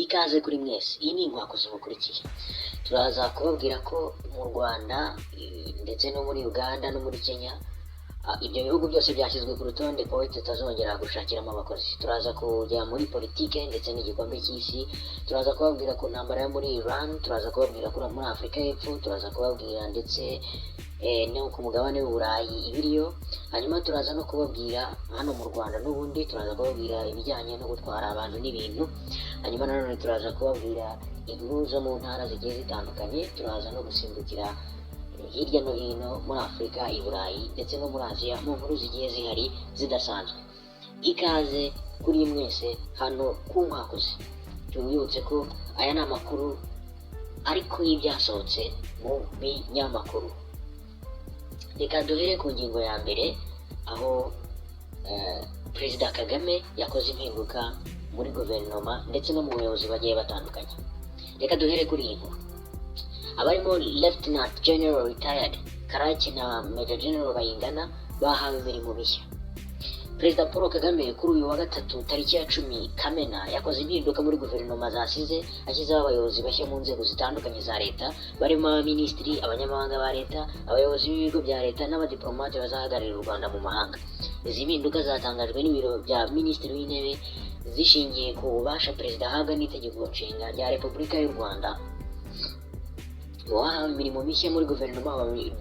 Ikaze kuri mwese, iyi ni inkwakuzi mukurikiye. Turaza kubabwira ko mu Rwanda ndetse no muri Uganda no muri Kenya, ibyo bihugu byose byashyizwe ku rutonde Kuwait itazongera gushakiramo abakozi. Turaza kujya muri politike ndetse n'igikombe cy'isi, turaza kubabwira ku ntambara yo muri Iran, turaza kubabwira kuri muri Afurika y'Epfo, turaza kubabwira ndetse no ku mugabane w'Uburayi ibiriyo. Hanyuma turaza no kubabwira hano mu Rwanda n'ubundi, turaza kubabwira ibijyanye no gutwara abantu n'ibintu. Hanyuma nanone turaza kubabwira inkuru zo mu ntara zigiye zitandukanye, turaza no gusimbukira hirya no hino muri Afurika, i Burayi ndetse no muri Aziya mu nkuru zigiye zihari zidasanzwe. Ikaze kuri mwese hano ku Nkwakuzi. Tubibutse ko aya ni amakuru ariko y'ibyasohotse mu binyamakuru. Reka duhere ku ngingo ya mbere, aho Perezida Kagame yakoze impinduka muri guverinoma ndetse no mu bayobozi bagiye batandukanye. Reka duhere kuri iyi nkuru. Abarimo Lieutenant General Retired Karake na Major General Bayingana bahawe imirimo mishya. Perezida Paul Kagame kuri uyu wa gatatu tariki ya 10 Kamena yakoze impinduka muri guverinoma zasize, ashyizeho abayobozi bashya mu nzego zitandukanye za leta, barimo abaminisitiri, abanyamabanga ba leta, abayobozi b'ibigo bya leta n'abadiplomate bazahagararira u Rwanda mu mahanga. Izi mpinduka zatangajwe n'ibiro bya Minisitiri w'Intebe, zishingiye ku bubasha perezida ahabwa n'itegeko nshinga rya Repubulika y'u Rwanda. Mu bahawe imirimo mishya muri guverinoma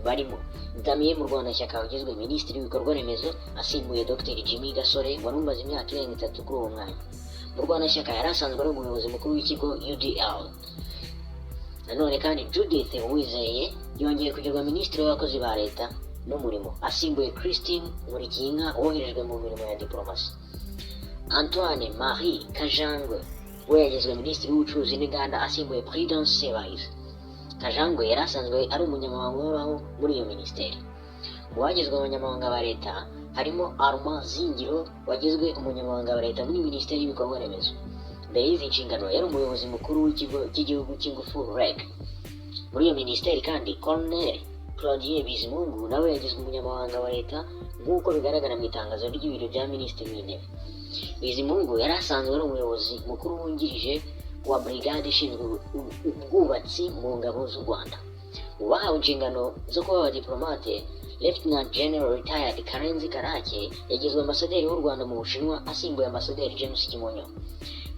barimo Damien Murwanashyaka wagizwe Minisitiri w'Ibikorwa Remezo asimbuye Dr Jimmy Gasore wari umaze imyaka irenga 3 kuri uwo mwanya. Murwanashyaka yari asanzwe ari umuyobozi mukuru w'ikigo UDL. Nanone kandi Judith Uwizeye yongeye kugirwa Minisitiri w'Abakozi ba Leta n'Umurimo asimbuye Christine Nkulikiyinka woherejwe mu mirimo ya diplomasi. Antoine Marie Kajangwe we yagizwe Minisitiri w'Ubucuruzi n'Inganda asimbuye Prudence Sebahizi. Kajangwe yari asanzwe ari umunyamabanga uhoraho muri iyo minisiteri. Mu bagizwe abanyamabanga ba leta harimo Armand Zingiro wagizwe umunyamabanga wa leta muri Minisiteri y'Ibikorwa Remezo. Mbere y'izi nshingano yari umuyobozi mukuru w'ikigo cy'igihugu cy'ingufu, REG. Muri iyo minisiteri kandi, Colonel Claudien Bizimungu nawe yagizwe umunyamabanga wa leta, nk'uko bigaragara mu itangazo ry'ibiro bya Minisitiri w'Intebe. Bizimungu yari asanzwe ari umuyobozi mukuru wungirije wa brigade ishinzwe ubwubatsi mu ngabo z'u Rwanda. Mu bahawe inshingano zo kuba abadiplomate, Lieutenant General Retired Karenzi Karake yagizwe ambasaderi w'u Rwanda mu Bushinwa asimbuye Ambasaderi James Kimonyo.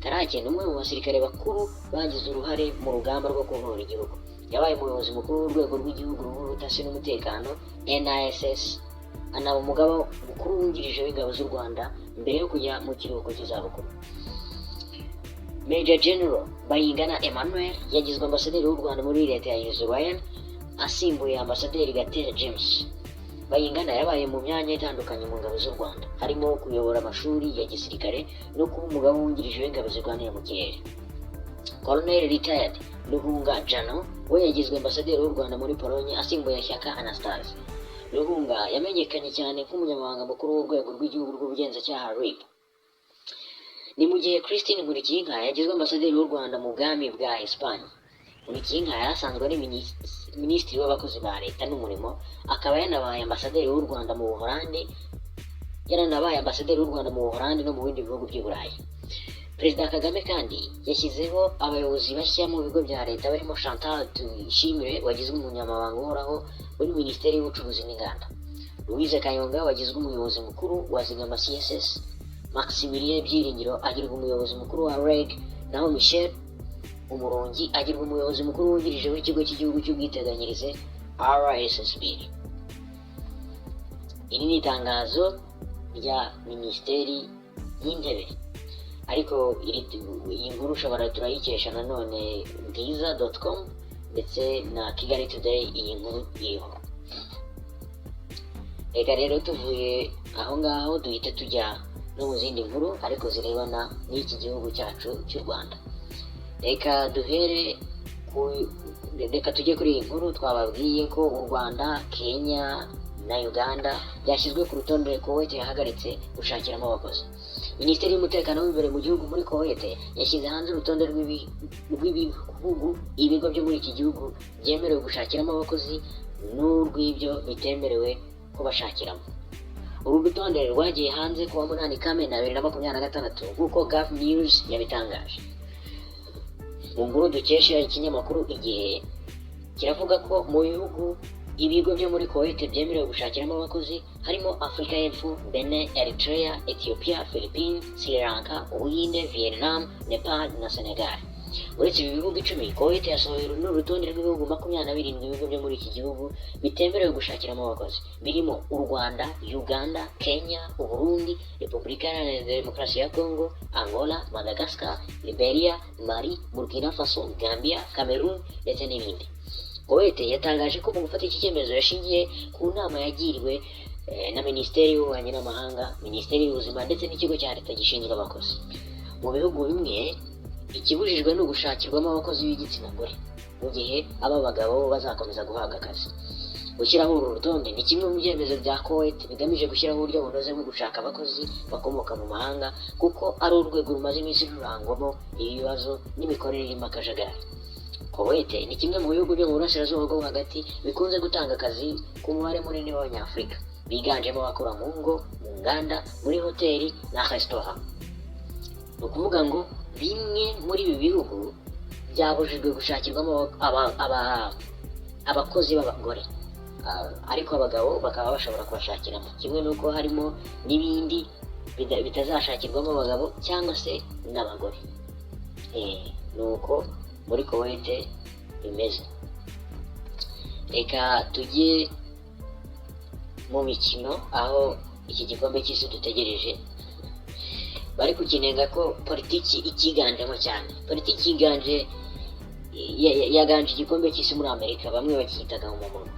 Karake ni umwe mu basirikare bakuru bagize uruhare mu rugamba rwo kubohora igihugu. Yabaye umuyobozi mukuru w'urwego rw'igihugu rw'ubutasi n'umutekano, NISS, anaba umugaba mukuru wungirije w'ingabo z'u Rwanda mbere yo kujya mu kiruhuko cy'izabukuru. Major General Bayingana Emmanuel yagizwe ambasaderi w'u Rwanda muri leta ya Israel asimbuye Ambasaderi Gatera James. Bayingana yabaye mu myanya itandukanye mu ngabo z'u Rwanda, harimo kuyobora amashuri ya gisirikare no kuba umugaba wungirije w'ingabo zirwanira mu kirere. Colonel Retired Ruhunga Jano we yagizwe ambasaderi w'u Rwanda muri Pologne asimbuye Shyaka Anastase. Ruhunga yamenyekanye cyane nk'umunyamabanga mukuru w'urwego rw'igihugu rw'ubugenzacyaha, RIB. Ni mu gihe Christine Nkulikiyinka yagizwe ambasaderi w'u Rwanda mu bwami bwa Espagne. Nkulikiyinka yari asanzwe ari Minisitiri w'Abakozi ba Leta n'Umurimo, akaba yanabaye ambasaderi w'u Rwanda mu Buholandi, yaranabaye ambasaderi w'u Rwanda mu Buholandi no mu bindi bihugu by'i Burayi. Perezida Kagame kandi yashyizeho abayobozi bashya mu bigo bya leta, barimo Chantal Tuyishimire wagizwe umunyamabanga uhoraho muri Minisiteri y'Ubucuruzi n'Inganda, Louise Kayonga wagizwe umuyobozi mukuru wa Zigama CSS, Maximilien Byiringiro agirwa umuyobozi mukuru wa REG, naho Michel Umurungi agirwa umuyobozi mukuru wungirije w'ikigo cy'igihugu cy'ubwiteganyirize, RSSB. Iri ni itangazo rya Minisiteri y'Intebe, ariko iyi nkuru ushobora turayikesha nanone bwiza.com ndetse na Kigali Today, iyi nkuru iriho. Reka rero tuvuye aho ngaho duhita tujya no mu zindi nkuru ariko zirebana n'iki gihugu cyacu cy'u Rwanda. Reka tujye kuri iyi nkuru twababwiye ko u Rwanda, Kenya na Uganda byashyizwe ku rutonde Kuwait yahagaritse gushakiramo abakozi. Minisiteri y'Umutekano w'imbere mu gihugu muri Kuwait yashyize hanze urutonde rw'ibihugu ibigo byo muri iki gihugu byemerewe gushakiramo abakozi n'urw'ibyo bitemerewe kubashakiramo. Uru rutonde rwagiye hanze ku wa 8 Kamena 2026, nk'uko Gulf News yabitangaje. Mu nkuru dukesha ikinyamakuru Igihe, kiravuga ko mu bihugu ibigo byo muri Kuwait byemerewe gushakiramo abakozi harimo Afurika y'Epfo, Benin, Eritrea, Ethiopia, Philippines, Sri Lanka, Ubuhinde, Vietnam, Nepal na Senegal. Uretse ibi bihugu 10, Kuwait yasohoye n'urutonde rw'ibihugu 27 ibigo byo muri iki gihugu bitemerewe gushakiramo abakozi, birimo u Rwanda, Uganda, Kenya, Uburundi, Repubulika Iharanira Demokarasi ya Congo, Angola, Madagascar, Liberia, Mali, Burkina Faso, Gambia, Cameroon ndetse n'ibindi. Kuwait yatangaje ko mu gufata iki cyemezo yashingiye ku nama yagiriwe na Minisiteri y'Ububanyi n'Amahanga, Minisiteri y'Ubuzima ndetse n'ikigo cya leta gishinzwe abakozi. Mu bihugu bimwe, ikibujijwe ni ugushakirwamo abakozi b'igitsina gore, mu gihe aba bagabo bazakomeza guhabwa akazi. Gushyiraho uru rutonde ni kimwe mu byemezo bya Kuwait bigamije gushyiraho uburyo bunoze bwo gushaka abakozi bakomoka mu mahanga, kuko ari urwego rumaze iminsi rurangwamo ibibazo n'imikorere irimo akajagari. Kuwait ni kimwe mu bihugu byo mu burasirazuba bwo hagati bikunze gutanga akazi ku mubare munini w'Abanyafurika, biganjemo abakora mu ngo, mu nganda, muri hoteli na resitora. Ni ukuvuga ngo bimwe muri ibi bihugu byabujijwe gushakirwamo abakozi b'abagore, ariko abagabo bakaba bashobora kubashakiramo, kimwe n'uko harimo n'ibindi bitazashakirwamo abagabo cyangwa se n'abagore. Ni uko muri Kuwait bimeze. Reka tujye mu mikino, aho iki gikombe cy'isi dutegereje bari kukinenga ko politiki ikiganjemo cyane. Politiki yiganje, yaganje igikombe cy'isi muri Amerika, bamwe bakiyitaga mu munwa.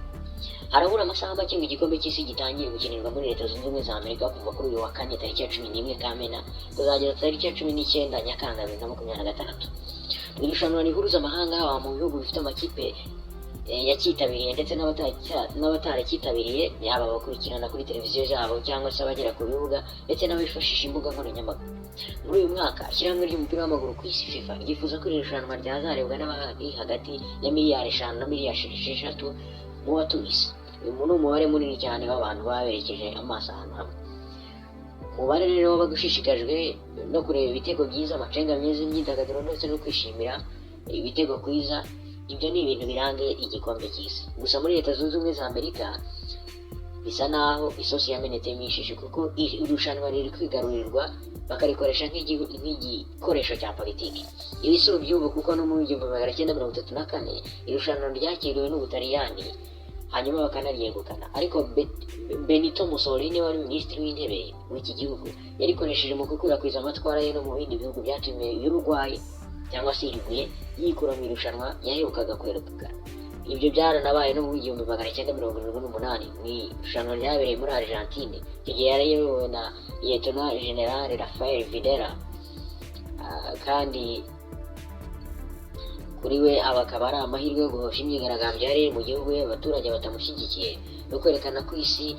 Harabura amasaha make ngo igikombe cy'isi gitangire gukinirwa muri Leta Zunze Ubumwe za Amerika, kuva kuri uyu wa kane tariki ya 11 Kamena kuzageza tariki ya 19 Nyakanga 2026. Mu irushanwa rihuruza amahanga, haba mu bihugu bifite amakipe yacyitabiriye ndetse n'abataracyitabiriye, yaba abakurikirana kuri televiziyo zabo cyangwa se abagera ku bibuga ndetse n'abifashisha imbuga nkoranyambaga. Muri uyu mwaka, ishyirahamwe ry'umupira w'amaguru ku isi, FIFA, ryifuza ko iri rushanwa ryazarebwa n'abari hagati ya miliyari 5 na miliyari 6 mu batuye isi. Uyu ni umubare munini cyane w'abantu baba berekeje amaso ahantu hamwe. Umubare rero wabaga ushishikajwe no kureba ibitego byiza, amacenga meza, imyidagaduro ndetse no kwishimira ibitego kwiza. Ibyo ni ibintu biranga igikombe cy'isi. Gusa muri Leta Zunze Ubumwe za Amerika bisa naho isosi yamenetse mu ishishi, kuko irushanwa riri kwigarurirwa bakarikoresha nk'igikoresho cya politiki. Ibi si iby'ubu, kuko no mu 1934 irushanwa ryakiriwe n'Ubutaliyani, hanyuma bakanaryegukana, ariko Benito Mussolini wari minisitiri w'intebe w'iki gihugu yarikoresheje mu gukwirakwiza amatwara ye no mu bindi bihugu, byatumye Uruguay cyangwa se Uruguay yikura mu irushanwa yaherukaga kwegukana. Ibyo byaranabaye no mu 1978 mu irushanwa ryabereye muri Argentine. Icyo gihe yari iyobowe na Lieutenant General Rafael Videla. Kandi kuri we aba akaba ari amahirwe yo guhosha imyigaragambyo yari iri mu gihugu abaturage batamushyigikiye, no kwerekana ko isi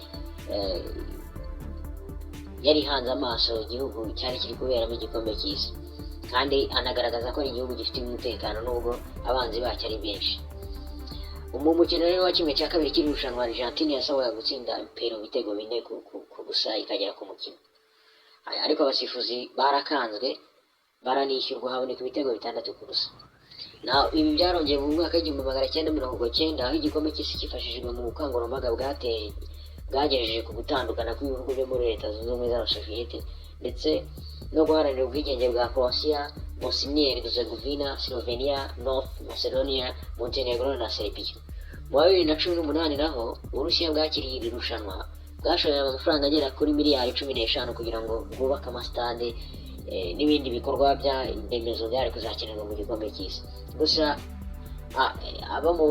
yari ihanze amaso igihugu cyari kiri kuberamo igikombe cy'isi, kandi anagaragaza ko ari igihugu gifite umutekano nubwo abanzi bacyo ari benshi. Mu mukino rero wa ½ cy'iri rushanwa, Argentine yasabwaga gutsinda Peru ibitego 4 ku busa ikagera ku mukino, ariko abasifuzi barakanzwe baranishyurwa, haboneka ibitego 6-0. Na ibi byarongeye mu mwaka w'1990, aho igikombe cy'isi cyifashishijwe mu bukangurambaga bwateye bwagejeje ku gutandukana kw'ibihugu byo muri Leta Zunze Ubumwe z'Abasoviyete, ndetse no guharanira ubwigenge bwa Croatia, Bosnia Herzegovina, Slovenia, North Macedonia, Montenegro na Serbia. Mu wa 2018 naho Uburusiya bwakiriye iri rushanwa, bwashoye amafaranga agera kuri miliyari 15 kugira ngo bwubake amasitade n'ibindi bikorwa bya remezo byari kuzakenerwa mu gikombe cy'isi. Gusa abo mu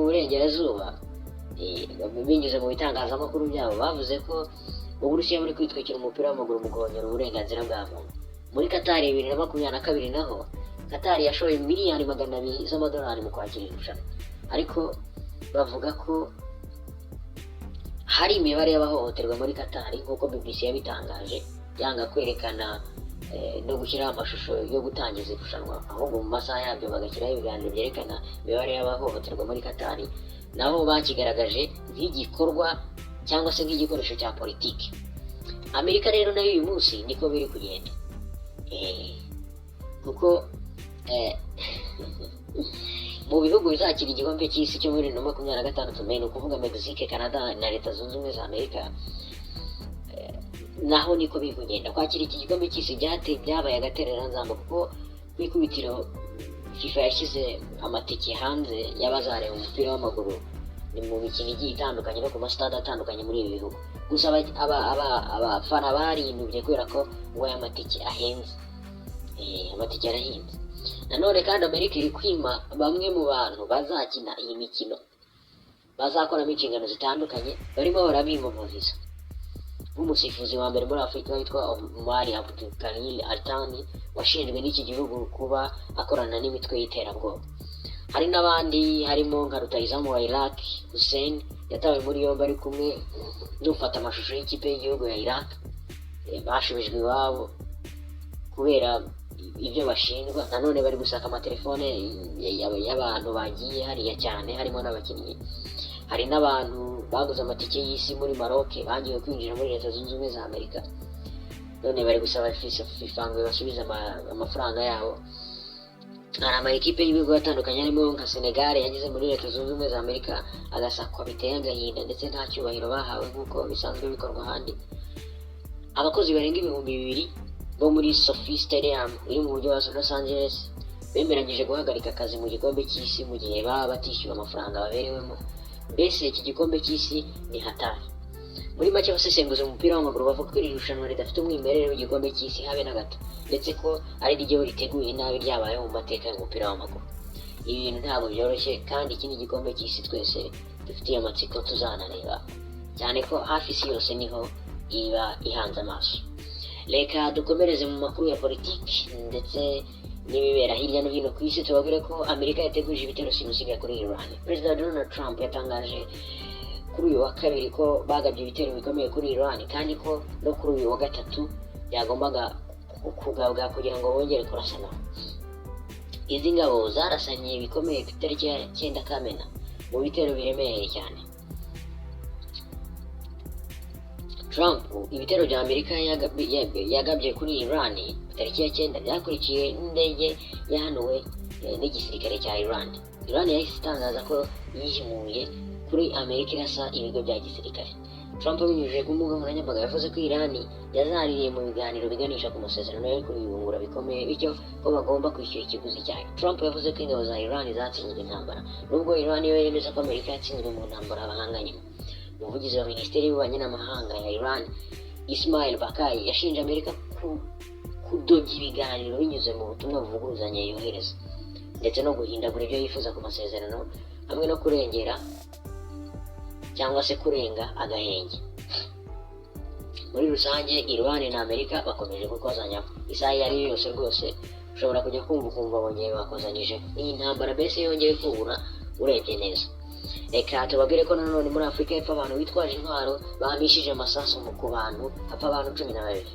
burengerazuba, binyuze mu bitangazamakuru byabo, bavuze ko Uburusiya buri kwitwikira umupira w'amaguru mu guhonyora uburenganzira bwa muntu. Muri Katari 2022 naho, Katari yashoye miliyari 200 z'amadolari mu kwakira irushanwa, ariko bavuga ko hari imibare y'abahohoterwa muri Katari, nk'uko BBC yabitangaje, yanga kwerekana no gushyiraho amashusho yo gutangiza irushanwa, ahubwo mu masaha yabyo bagashyiraho ibiganiro byerekana imibare y'abahohoterwa muri Katari. Nabo bakigaragaje nk'igikorwa cyangwa se nk'igikoresho cya politiki. Amerika rero nayo uyu munsi niko biri kugenda, kuko Mu bihugu bizakira Igikombe cy'Isi cyo muri 2026, ni ukuvuga Mexique, Canada na Leta Zunze Ubumwe za Amerika, naho niko biri kugenda. Kwakira iki gikombe cy'isi byabaye agatereranzamba, kuko ku ikubitiro FIFA yashyize amatike hanze y'abazareba umupira w'amaguru, ni mu mikino igiye itandukanye no ku masitade atandukanye muri ibi bihugu. Gusa abafana barinubye kubera ko ngo aya matike ahenze. Amatike arahenze. Nanone kandi Amerika iri kwima bamwe mu bantu bazakina iyi mikino, bazakoramo inshingano zitandukanye, barimo barabima amaviza, nk'umusifuzi wa mbere muri Afurika witwa Omar Abdulkarim Altani, washinjwe n'iki gihugu kuba akorana n'imitwe y'iterabwoba. Hari n'abandi harimo nka rutahizamu wa Iraq Hussein, yatawe muri yombi ari kumwe n'ufata amashusho y'ikipe y'igihugu ya Iraq. Bashubijwe iwabo kubera ibyo bashinjwa. Nanone bari gusaka amatelefone y'abantu bagiye hariya cyane, harimo n'abakinnyi. Hari n'abantu baguze amatike y'isi muri Maroc bangiwe kwinjira muri Leta Zunze Ubumwe za Amerika, none bari gusaba FIFA ngo ibasubize amafaranga yabo. Hari ama ekipe y'ibihugu atandukanye, harimo nka Senegal yageze muri Leta Zunze Ubumwe za Amerika agasakwa biteye agahinda, ndetse nta cyubahiro bahawe nk'uko bisanzwe bikorwa ahandi. Abakozi barenga 2000 bo muri SoFi Stadium iri mu mujyi wa Los Angeles bemeranyije guhagarika akazi mu gikombe cy'isi mu gihe baba batishyuwe amafaranga baberewemo. Mbese iki gikombe cy'isi ni hatari. Muri make, abasesenguzi mu mupira w'amaguru bavuga ko iri rushanwa ridafite umwimerere w'igikombe cy'isi habe na gato, ndetse ko ari ryo riteguye nabi ryabayeho mu mateka y'umupira w'amaguru. Ibi bintu ntabwo byoroshye, kandi iki ni igikombe cy'isi twese dufitiye amatsiko tuzanareba cyane, ko hafi isi yose niho iba ihanze amaso. Reka dukomereze mu makuru ya politiki ndetse n'ibibera hirya no hino ku isi. Tubabwire ko Amerika yateguje ibitero simusiga kuri Iran. Perezida Donald Trump yatangaje kuri uyu wa kabiri ko bagabye ibitero bikomeye kuri Iran, kandi ko no kuri uyu wa gatatu byagombaga kugabwa kugira ngo bongere kurasana. Izi ngabo zarasanye bikomeye ku itariki ya 9 Kamena mu bitero biremereye cyane. Trump, ibitero bya Amerika yagabye kuri Iran ku tariki ya 9 byakurikiwe n'indege yahanuwe n'igisirikare cya Iran. Iran yahise itangaza ko yihimuye kuri Amerika, irasa ibigo bya gisirikare. Trump abinyujije ku mbuga nkoranyambaga yavuze ko Iran yazaririye mu biganiro biganisha ku masezerano yo kubibungura bikomeye, bityo ko bagomba kwishyura ikiguzi cyayo. Trump yavuze ko ingabo za Iran zatsinzwe intambara, nubwo Iran yo yemeza ko Amerika yatsinzwe mu ntambara bahanganyemo. Umuvugizi wa Minisiteri y'Ububanyi n'Amahanga ya Iran, Ismail Bakai, yashinje Amerika kudobya ibiganiro binyuze mu butumwa buvuguruzanya yohereza, ndetse no guhindagura ibyo yifuza ku masezerano, hamwe no kurengera cyangwa se kurenga agahenge. Muri rusange, Iran na Amerika bakomeje gukozanyaho. Isaha iyo ari yo yose rwose ushobora kujya kumva ukumva bongeye bakozanyije. Iyi ntambara mbese yongeye kubura urebye neza. Reka tubabwire ko nanone muri Afurika y'Epfo abantu bitwaje intwaro bahamishije amasasu ku bantu, hapfa abantu 12.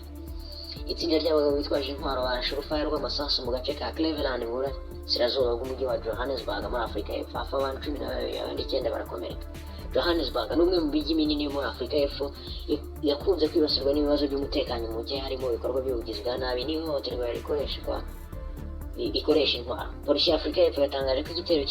Itsinda ry'abagabo bitwaje intwaro barashe urufaya rw'amasasu mu gace ka Cleveland mu burasirazuba bw'umujyi wa Johannesburg muri Afurika y'Epfo, hapfa abantu 12, abandi icyenda barakomereka. Johannesburg ni umwe mu mijyi minini yo muri Afurika y'Epfo yakunze kwibasirwa n'ibibazo by'umutekano muke, harimo ibikorwa by'ubugizi bwa nabi n'ihohoterwa rikoresha intwaro. Polisi ya Afurika y'Epfo yatangaje ko igitero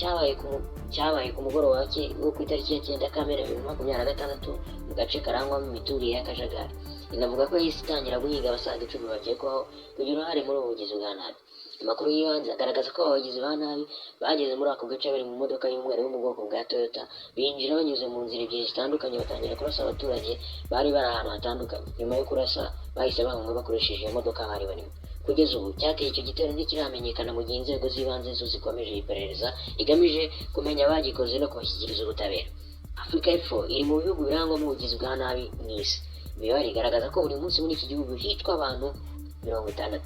cyabaye ku mugoroba wo ku itariki ya 9 Kamena 2026 mu gace karangwamo imiturire y'akajagari. Inavuga ko yahise itangira guhiga abasaga 10 bakekwaho kugira uruhare muri ubu bugizi bwa nabi. Amakuru y'ibanze agaragaza ko abagizi ba nabi bageze muri ako gace bari mu modoka y'umweru yo mu bwoko bwa Toyota, binjira banyuze mu nzira ebyiri zitandukanye, batangira kurasa abaturage bari bari ahantu hatandukanye. Nyuma yo kurasa bahise bahunga bakoresheje iyo modoka bari barimo. Kugeza ubu icyateye icyo gitero ntikiramenyekana, mu gihe inzego z'ibanze zo zikomeje iperereza rigamije kumenya abagikoze no kubashyikiriza ubutabera. Afurika y'Epfo iri mu bihugu birangwamo ubugizi bwa nabi mu isi. Imibare igaragaza ko buri munsi muri iki gihugu hicwa abantu 60.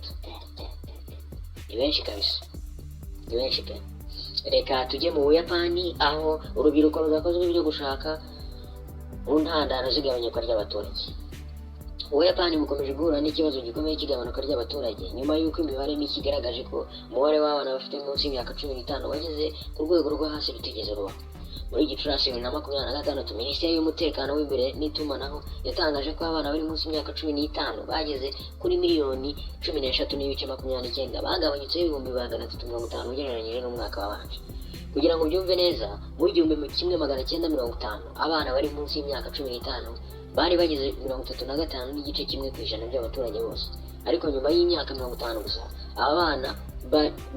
Ni benshi kabisa, ni benshi pe. Reka tujye mu Buyapani, aho urubyiruko rudakozwa ibyo gushaka mu ntandaro z'igabanyuka ry'abaturage. Ubuyapani bukomeje guhura n'ikibazo gikomeye cy'igabanuka ry'abaturage, nyuma y'uko imibare mike igaragaje ko umubare w'abana bafite munsi y'imyaka 15 wageze ku rwego rwo hasi rutigeze rubaho. Muri Gicurasi 2026, Minisiteri y'Umutekano w'Imbere n'Itumanaho yatangaje ko abana bari munsi y'imyaka 15 bageze kuri miliyoni 13.29, bagabanyutseho 350,000 ugereranyije n'umwaka wabanje. Kugira ngo ubyumve neza, mu 1950 abana bari munsi y'imyaka 15 bari bageze 35.1% by'abaturage bose, ariko nyuma y'imyaka 50 gusa aba bana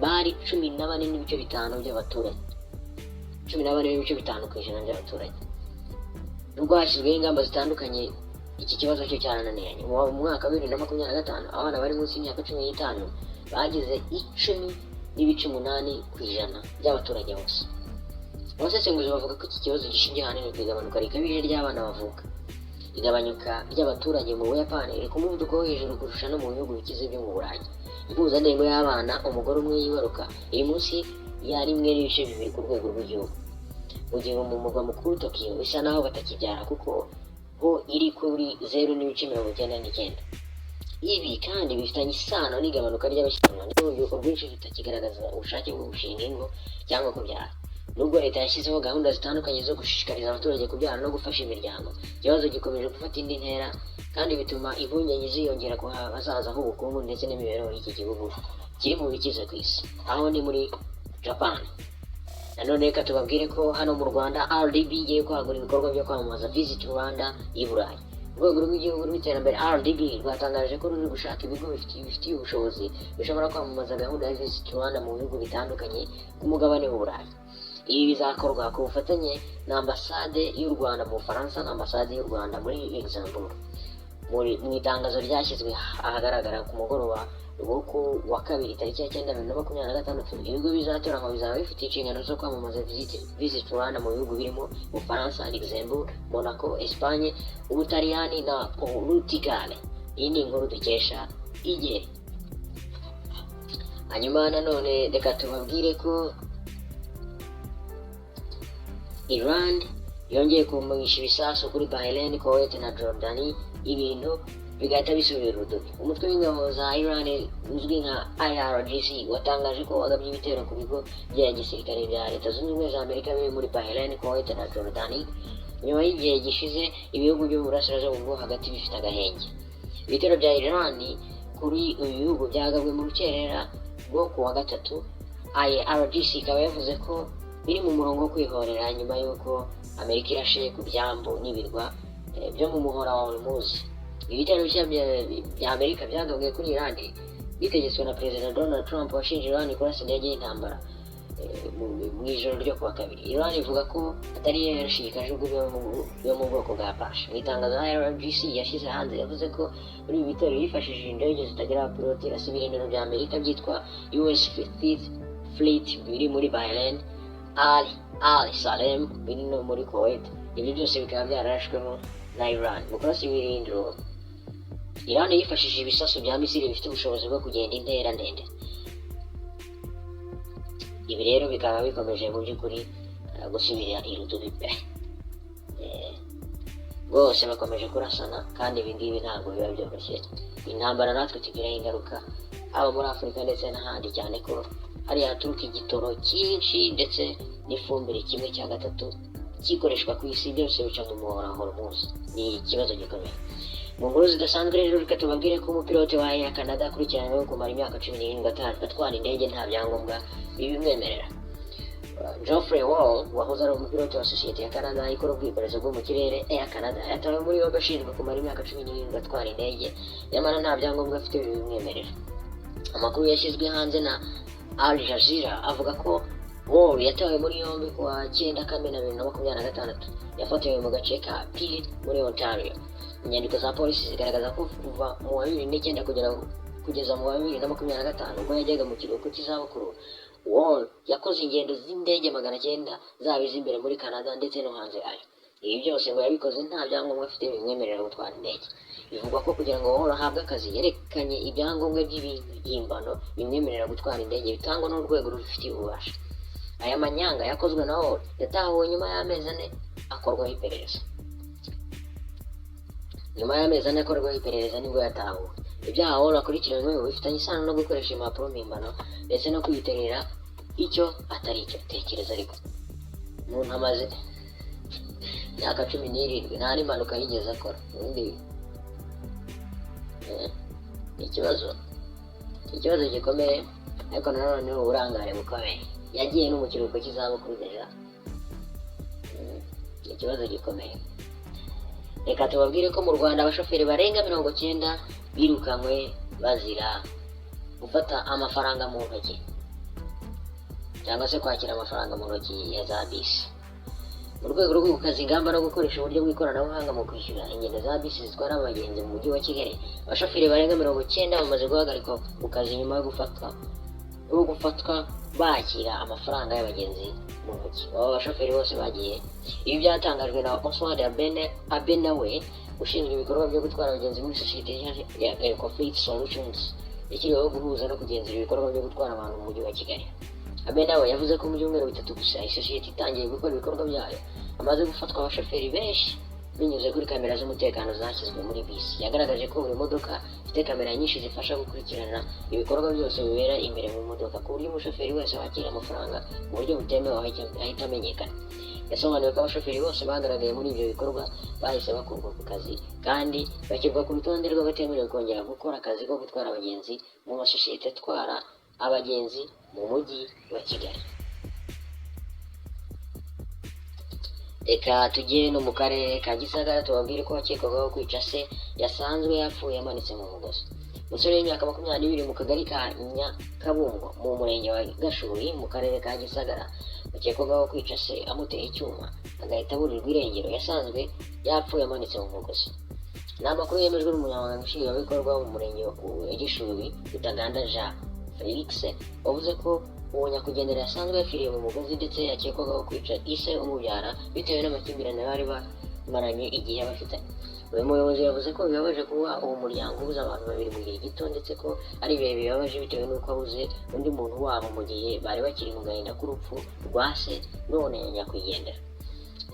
bari 14.5 by'abaturage, 14.5% by'abaturage. Nubwo hashyizweho ingamba zitandukanye, iki kibazo cyo cyarananiranye. Mu mwaka wa 2025 abana bari munsi y'imyaka 15 bagize 10.8% by'abaturage bose. Abasesenguzi bavuga ko iki kibazo gishingiye ahanini ku igabanuka rikabije ry'abana bavuka. Igabanyuka ry'abaturage mu Buyapani riri ku muvuduko wo hejuru kurusha no mu bihugu bikize byo mu Burayi. Impuzandengo y'abana umugore umwe yibaruka iri munsi ya 1.2 ku rwego rw'igihugu, mu gihe mu murwa mukuru Tokiyo bisa naho batakibyara, kuko ho iri kuri 0.99. Ibi kandi bifitanye isano n'igabanuka ry'abashyingiranwa n'urubyiruko rwinshi rutakigaragaza ubushake bwo gushinga ingo cyangwa kubyara. Nubwo leta yashyizeho gahunda zitandukanye zo gushishikariza abaturage kubyara no gufasha imiryango, ikibazo gikomeje gufata indi ntera kandi bituma impungenge ziyongera ku hazaza h'ubukungu ndetse n'imibereho y'iki gihugu kiri mu bikize ku isi. Aho ni muri Japan. Nanone reka tubabwire ko hano mu Rwanda RDB igiye kwagura ibikorwa byo kwamamaza Visit Rwanda i Burayi. Urwego rw'Igihugu rw'Iterambere, RDB, rwatangaje ko ruri gushaka ibigo bifitiye ubushobozi bishobora kwamamaza gahunda ya Visit Rwanda mu bihugu bitandukanye ku mugabane w'Uburayi. Ibi bizakorwa ku bufatanye na Ambasade y'u Rwanda mu Bufaransa na Ambasade y'u Rwanda muri Luxembourg. Mu itangazo ryashyizwe ahagaragara ku mugoroba wo ku wa kabiri tariki ya 9 2026, ibigo bizatoranywa bizaba bifite inshingano zo kwamamaza Visit Rwanda mu bihugu birimo Ubufaransa, Luxembourg, Monaco, Espagne, Ubutaliyani na Portugal. Iyi ni inkuru dukesha Igihe. Hanyuma nanone reka tubabwire ko Iran yongeye kumisha ibisasu kuri Bahrain, Kuwait na Jordani, ibintu bigahita bisubira irudubi. Umutwe w'ingabo za Iran uzwi nka IRGC watangaje ko wagabye ibitero ku bigo bya gisirikare bya Leta Zunze Ubumwe za Amerika biri muri Bahrain, Kuwait na Jordani, nyuma y'igihe gishize ibihugu byo mu burasirazuba bwo hagati bifite agahenge. Ibitero bya Iran kuri ibi bihugu byagabwe mu rukerera rwo ku wa gatatu. IRGC ikaba yavuze ko biri mu murongo wo kwihorera nyuma y'uko Amerika irashe ku byambu n'ibirwa byo mu muhora wa Hormuz. Ibitero bishya bya Amerika byagabwe kuri Iran bitegetswe na Perezida Donald Trump, washinje Iran kurasa indege y'intambara mu ijoro ryo kuwa kabiri. Iran ivuga ko atari yo yarashe kajugujugu yo mu bwoko bwa Apache. Mu itangazo IRGC yashyize hanze, yavuze ko muri ibi bitero yifashishije indege zitagira abapilote irasa ibirindiro bya Amerika byitwa US Fifth Fleet biri muri Bahrain, Al Al Salem biri no muri Kuwait. Ibyo byose bikaba byararashweho na Iran. Mu kurasa ibirindiro, Iran yifashishije ibisasu bya misile bifite ubushobozi bwo kugenda intera ndende. Ibi rero bikaba bikomeje mu by'ukuri gusubira irudubi pe. Bose bakomeje kurasana, kandi ibi ngibi ntabwo biba byoroshye. Intambara natwe tugiraho ingaruka, haba muri Afurika ndetse n'ahandi, cyane ko hariya haturuka igitoro cyinshi ndetse n'ifumbire. 1/3 kikoreshwa ku isi byose bica mu muhora wa Hormuz. Ni ikibazo gikomeye. Mu nkuru zidasanzwe rero, reka tubabwire ko umupilote wa Air Canada akurikiranyweho kumara imyaka 17 atwara indege nta byangombwa bibimwemerera. Geoffrey Wall, wahoze ari umupilote wa sosiyete ya Canada ikora ubwikorezi bwo mu kirere Air Canada, yatawe muri yombi ashinjwa kumara imyaka 17 atwara indege nyamara nta byangombwa afite bibimwemerera. Amakuru yashyizwe hanze na Al Jazeera avuga ko Wall yatawe muri yombi ku wa 9 Kamena 2026. Yafatiwe mu gace ka Peel muri Ontario. Inyandiko za polisi zigaragaza ko kuva mu wa 2009 kugeza mu wa 2025, ubwo yajyaga mu kiruhuko cy'izabukuru, Wall yakoze ingendo z'indege 900, zaba iz'imbere muri Canada ndetse no hanze yayo. Ibi byose ngo yabikoze nta byangombwa afite bimwemerera gutwara indege. Bivugwa ko kugira ngo Wall ahabwe akazi, yerekanye ibyangombwa by'ibihimbano bimwemerera gutwara indege bitangwa n'urwego rubifitiye ububasha. Aya manyanga yakozwe na Wall yatahuwe nyuma y'amezi 4 akorwaho iperereza. Nyuma y'amezi 4 akorwaho iperereza nibwo yatahuwe. Ibyaha Wall akurikiranyweho bifitanye isano no gukoresha impapuro mpimbano ndetse no kwiyitirira icyo atari cyo. Tekereza ariko. Umuntu amaze imyaka 17 nta n'impanuka yigeze akora. Ubundi ni ikibazo, ni ikibazo gikomeye, ariko nanone ni uburangare bukomeye. Yagiye no mu kiruhuko cy'izabukuru déjà. Ni ikibazo gikomeye. Reka tubabwire ko mu Rwanda abashoferi barenga 90 birukanywe bazira gufata amafaranga mu ntoki cyangwa se kwakira amafaranga mu ntoki ya za bisi. Mu rwego rwo gukaza ingamba no gukoresha uburyo bw'ikoranabuhanga mu kwishyura ingendo za bisi zitwara abagenzi mu mujyi wa Kigali, abashoferi barenga 90 bamaze guhagarikwa ku kazi nyuma yo gufatwa bakira amafaranga y'abagenzi mu ntoki. Aba bashoferi bose bagiye. Ibi byatangajwe na Oswald Abenawe, ushinzwe ibikorwa byo gutwara abagenzi muri sosiyete ya Ecofleet Solutions yashyiriweho guhuza no kugenzura ibikorwa byo gutwara abantu mu mujyi wa Kigali. Abenawe yavuze ko mu byumweru 3 gusa isosiyete itangiye gukora ibikorwa byayo, hamaze gufatwa abashoferi benshi binyuze kuri kamera z'umutekano zashyizwe muri bisi. Yagaragaje ko buri modoka ifite kamera nyinshi zifasha gukurikirana ibikorwa byose bibera imbere mu modoka, ku buryo umushoferi wese wakira amafaranga mu buryo butemewe ahita amenyekana. Yasobanuye ko abashoferi bose bagaragaye muri ibyo bikorwa bahise bakurwa ku kazi kandi bashyirwa ku rutonde rw'abatemerewe kongera gukora akazi ko gutwara abagenzi mu masosiyete atwara abagenzi mu mujyi wa Kigali. Reka tujye no mu karere ka Gisagara, tubabwire ko wakekwagaho kwica se yasanzwe yapfuye amanitse mu mugozi. Umusore w'imyaka 22 mu kagari ka Nyakabungo mu murenge wa Gashuri mu karere ka Gisagara, ukekwagaho kwica se amuteye icyuma agahita aburirwa irengero, yasanzwe yapfuye amanitse mu mugozi. Ni amakuru yemejwe n'umunyamabanga nshingwabikorwa mu murenge wa Gishubi, Rutaganda Jean Felix, wavuze ko uwo nyakwigendera yasanzwe yapfiriye mu mugozi ndetse yakekwagaho kwica ise umubyara bitewe n'amakimbirane bari bamaranye igihe bafitanye. Uyu muyobozi yavuze ko bibabaje kuba uwo muryango ubuze abantu babiri mu gihe gito, ndetse ko ari ibihe bibabaje bitewe n'uko abuze undi muntu wabo mu gihe bari bakiri mu gahinda k'urupfu rwa se none nyakwigendera.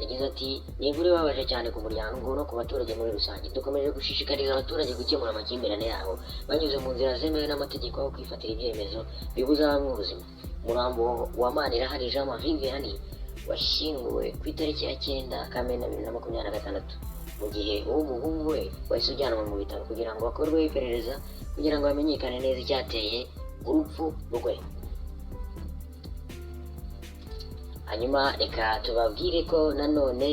Yagize ati: "Ni inkuru ibabaje cyane ku muryango no ku baturage muri rusange. Dukomeje gushishikariza abaturage gukemura amakimbirane yabo banyuze mu nzira zemewe n'amategeko aho kwifatira ibyemezo bibuza bamwe ubuzima." Umurambo wa Manirahari Jean Marie Vianney washyinguwe ku itariki ya 9 Kamena 2026, mu gihe uw'umuhungu we wahise ujyanwa mu bitaro kugira ngo hakorweho iperereza kugira ngo hamenyekane neza icyateye urupfu rwe. Hanyuma reka tubabwire ko nanone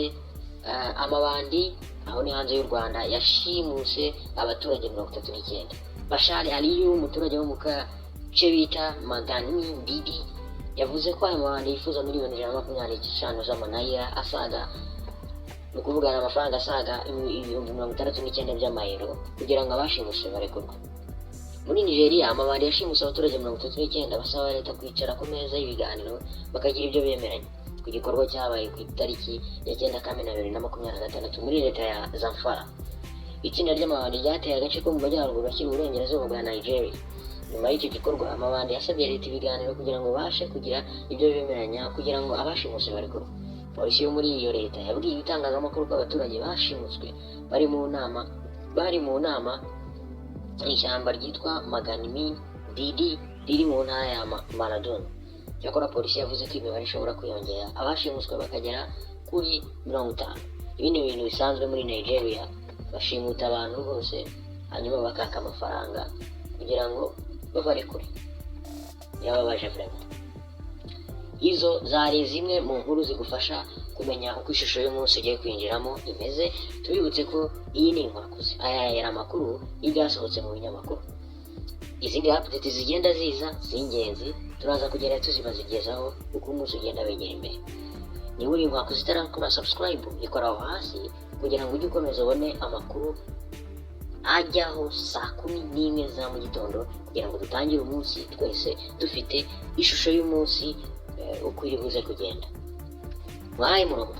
amabandi, aho ni hanze y'u Rwanda, yashimuse abaturage 39. Bashari Aliyu, umuturage wo mu gace bita Magani Didi, yavuze ko aya mabandi yifuza miliyoni 125 z'amanayira asaga, ni ukuvuga ni amafaranga asaga 69,000 by'amayero, kugira ngo abashimuse barekurwe. Muri Nigeria, amabandi yashimuse abaturage 39 basaba leta kwicara ku meza y'ibiganiro bakagira ibyo bemeranya ku gikorwa cyabaye ku itariki ya 9 Kamena 2026 muri leta ya Zamfara. Itsinda ry'amabandi ryateye agace ko mu majyaruguru ashyira uburengerazuba bwa Nigeria. Nyuma y'icyo gikorwa, amabandi yasabye leta ibiganiro kugira ngo babashe kugira ibyo bemeranya kugira ngo abashimuse barekurwe. Polisi yo muri iyo leta yabwiye ibitangazamakuru ko abaturage bashimuswe bari mu nama mu ishyamba ryitwa Maganimi Didi riri mu ntara ya Maradona. Cyakora polisi yavuze ko imibare ishobora kwiyongera, abashimuswe bakagera kuri 50. Ibi ni ibintu bisanzwe muri Nigeria, bashimuta abantu bose hanyuma bakaka amafaranga kugira ngo babarekure. Birababaje vraiment. Izo zari zimwe mu nkuru zigufasha kumenya uko ishusho y'umunsi ugiye kwinjiramo imeze. Tubibutse ko iyi ni Inkwakuzi, aya yari amakuru y'ibyasohotse mu binyamakuru. Izindi update zigenda ziza z'ingenzi turaza kugenda tuzibazigezaho uko umunsi ugenda wegera imbere. Niba uri Inkwakuzi itarakora subscribe, ikora aho hasi kugira ngo ujye ukomeza ubone amakuru ajyaho saa 11 za mu gitondo, kugira ngo dutangire umunsi twese dufite ishusho y'umunsi uko iri buze kugenda. Mwahaye murongo.